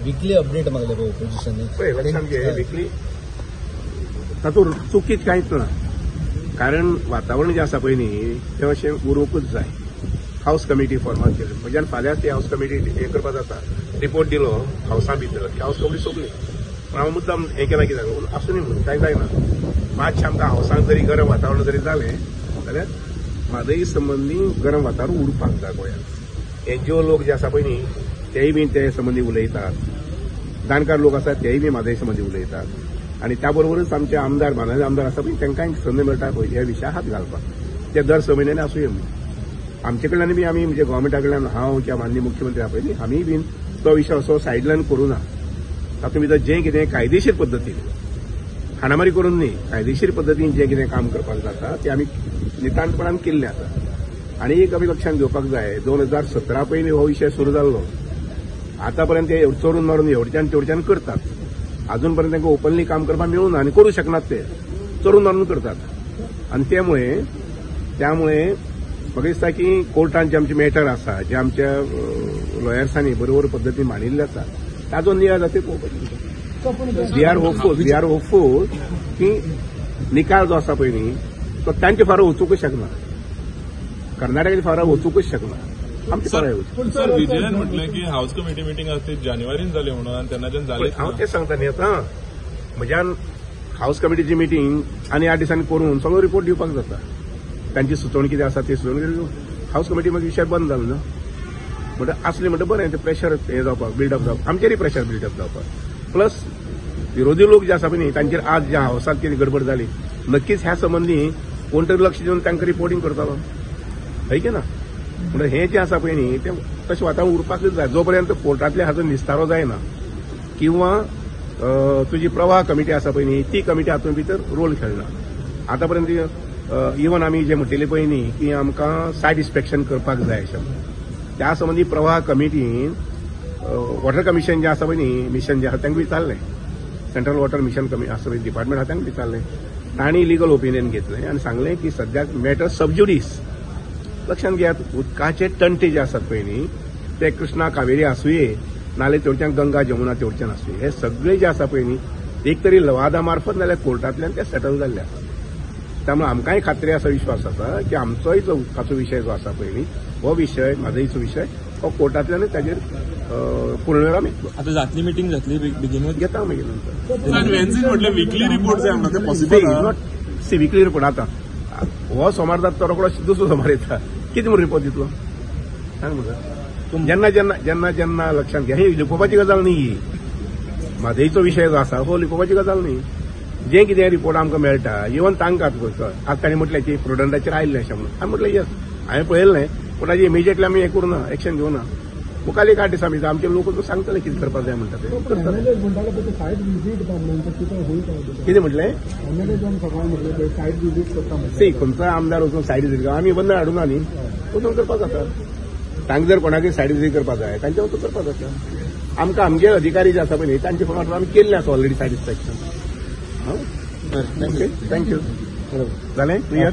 विकली update मागले पळय ऑपोजिशनान. पळय लक्षांत घे, विकली तातूंत चुकीत कांयच ना, कारण वातावरण जें आसा पळय न्ही तें अशें उरोवंकूच जाय. हावस कमिटी फॉर्मात केली म्हज्यान फाल्यांच ती हावस कमिटी हें करपाक जाता. रिपोर्ट दिलो हावसा भितर की हावस कमिटी सोंपली, पूण हांव मुद्दाम हें केलां कित्याक आसूं न्ही म्हणून कांय जायना. मातशें आमकां हावसांत जरी गरम वातावरण जरी जालें जाल्यार म्हादय संबंदी गरम वातावरण उरपाक जाय गोंयांत. एनजीओ लोक जे आसा पळय न्ही तेय बी ते संबंदी उलयतात, जाणकार लोक आसात तेय बी म्हादय संबंदी उलयतात, आनी त्या बरोबरच आमचे आमदार बांदाचे आमदार आसा पळय तांकांय संद मेळटा पळय ह्या विशया हात घालपाक. ते दर 6 म्हयन्यांनी आसूं म्हणून आमचे कडल्यान बी आमी म्हणजे गव्हर्मेंटा कडल्यान हांव किंवा माननीय मुख्यमंत्री आसा पळय न्ही आमीय बीन तो विशय असो सायडलायन करूं ना. तातूंत भितर जें कितें कायदेशीर पद्दतीन हाणामारी करून न्ही, कायदेशीर पद्दतीन जें कितें काम करपाक जाता तें आमी नितांतपणान केल्लें आसा. आनी एक आमी लक्षांत घेवपाक जाय, 2017 पयलीं हो विशय सुरू जाल्लो, आतां पर्यंत ते चोरून मारून हेवटेच्यान तेवटेच्यान करतात. अजून पर्यंत तांकां ओपनली काम करपाक मेळूं ना आनी करूं शकनात, ते चोरून मारून करतात. आनी त्यामुळे म्हाका दिसता की कोर्टान जे आमचे मॅटर आसा, जे आमच्या लॉयर्सांनी बरोबर पद्दतीन मांडिल्ले आसा ताचो नियाळ जाता पळोवपाची. We are hopeful, we are hopeful की निकाल जो आसा पळय न्ही तो तांचे फारा वचूंकच शकना, कर्नाटकाच्या फारा वचूंकच शकना, आमचे फारा वचूं. सर, विजयान म्हटलें की हावस कमिटी मिटींग आसा ती जानेवारीन जाली म्हणून आनी तेन्नाच्यान जालीच. हांव तें सांगता न्ही, आतां म्हज्यान हावस कमिटीची मिटींग आनी 8 दिसांनी करून सगळो रिपोर्ट दिवपाक जाता. तांची सुचोवणी कितें आसा ती सुचोवणी हावस कमिटी मागीर विशय बंद जालो न्हू. म्हणटा आसली म्हणटा बरें, तें प्रेशर हें जावपाक बिल्डअप जावपाक, आमचेरय प्रेशर बिल्डअप जावपाक, प्लस विरोधी लोक जे आसा पळय न्ही तांचेर आज ज्या हावसांत कितें गडबड जाली नक्कीच ह्या संबंदी कोण तरी लक्ष दिवन तांकां रिपोर्टींग करतालो, हय की ना. म्हणून हें जें आसा पळय न्ही तें तशें वातावरण उरपाकच जाय. जो पर्यंत कोर्टांतल्या हाचो निस्तारो जायना किंवा तुजी प्रवाह कमिटी आसा पळय न्ही ती कमिटी हातूंत भितर रोल खेळना. आतां पर्यंत इवन आमी जे म्हटलेले पळय न्ही की आमकां सायट इन्स्पेक्शन करपाक जाय अशें, त्या संबंदी प्रवाह कमिटीन वॉटर कमिशन जें आसा पळय न्ही मिशन जें आसा तांकां विचारलें, सेंट्रल वॉटर मिशन आसा पळय डिपार्टमेंट आसा तांकां विचारलें, तांणी लिगल ओपिनियन घेतलें आनी सांगलें की सद्याक मॅटर सबज्युडीस. लक्षांत घेयात, उदकाचे तंटे जे आसात पळय न्ही ते कृष्णा कावेरी आसुये नाल्यार तेवच्यान गंगा जमुना तेवच्यान आसुये, हे सगळे जे आसा पळय न्ही एक तरी लवादा मार्फत नाल्यार कोर्टांतल्यान ते सेटल जाल्ले आसा. त्यामुळे आमकांय खात्री आसा, विश्वास आसा की आमचोय जो उदकाचो विशय जो आसा पळय न्ही हो विशय म्हादयचो विशय हो कोर्टांतल्यानूच ताजेर पूर्णविराम येतलो. आतां जातली मिटींग जातली बेगीनूच घेता मागीर नंतर. विकली रिपोर्ट जाय म्हणटा तें possible not. C weekly report आतां हो सोमार जाता तो रोकडो दुसरो सोमार येता, कितें म्हूण रिपोर्ट दितलो सांग म्हाका. जेन्ना जेन्ना जेन्ना जेन्ना लक्षांत घे, ही लिपोवपाची गजाल न्ही, ही म्हादयचो विशय जो आसा हो लिपोवपाची गजाल न्ही. जें कितें रिपोर्ट आमकां मेळटा इवन तांकां आज तांणी म्हटलें की प्रुडंटाचेर आयिल्लें अशें म्हणून, हांवें म्हटलें येस हांवें पळयल्लें, पूण ताजें इमिजिएटली आमी हें करूं ना, एक्शन घेवना. मुखार एक 8 दिसां भितर आमचे लोक सांगतले कितें करपाक जाय म्हणटा ते. कितें म्हटलें सी खंयचोय आमदार वचून सायड विजीट आमी बंद हाडूना न्ही, वचून करपाक जाता. तांकां जर कोणाकय सायड विजीट करपाक जाय तांचे वचून करपाक जाता. आमकां आमगे अधिकारी जे आसा पळय न्ही तांचे फोनार आमी केल्लें आसा already site inspection. Okay, thank you. जालें क्लियर.